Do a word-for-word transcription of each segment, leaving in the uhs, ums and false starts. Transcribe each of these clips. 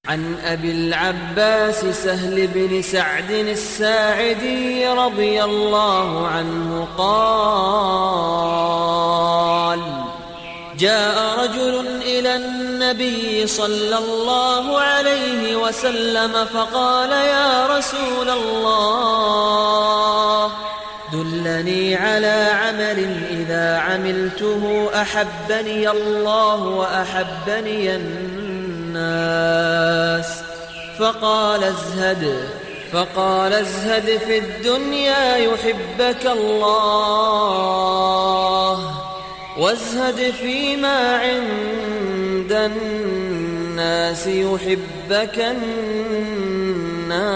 عن أبي العباس سهل بن سعد الساعدي رضي الله عنه قال: جاء رجل إلى النبي صلى الله عليه وسلم فقال: يا رسول الله، دلني على عمل إذا عملته أحبني الله وأحبني الناس، فقال: ازهد، فقال: ازهد في الدنيا يحبك الله، وازهد فيما عند الناس يحبك الناس.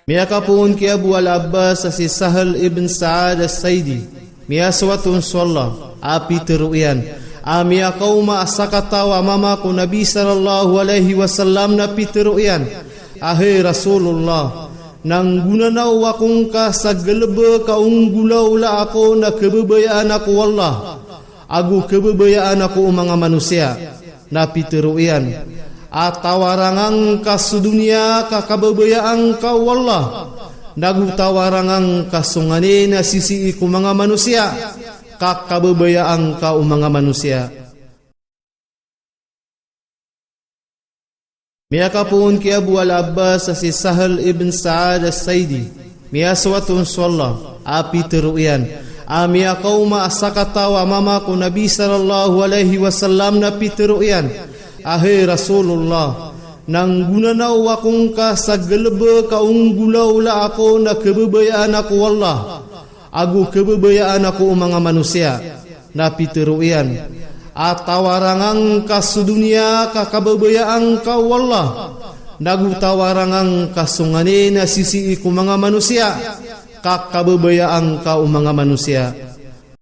Miyakapoon ki Abu Al-Abbas a si Sahl ibn Sa'ad As-Sa'idi, miyasoat on so Allah, a pitharo iyan a miyakaoma a sakataw a mama ko Nabi sallallahu alaihi wasallam na pitharo iyan a, hay Rasulullah, nanggonanaw ako ngka sa galebek a onggolawlaa ako na kababayaan ako o Allah ago kababayaan ako o manga manosiya. Na pitharo iyan a tawaranga ngka so doniya ka kababayaan ka o Allah, nago tawaranga ngka so nganin a sisii ko manga manosiya ka kababayaan ka o manga manosiya. Miyakapoon ki Abu Al-Abbas a si Sahl ibn Sa'ad As-Sa'idi, miyasoat on so Allah, a pitharo iyan a miyakaoma a sakataw a mama ko Nabi sallallahu alaihi wasallam na pitharo iyan a, hay Rasulullah, nanggonanaw ako ngka sa galebek a onggolawlaa ako na kababayaan ako o Allah ago kababayaan ako o manga manosiya. Na pitharo iyan a tawaranga ngka so doniya ka kababayaan ka o Allah, nago tawaranga ngka so nganin a sisii ko manga manosiya ka kababayaan ka o manga manosiya.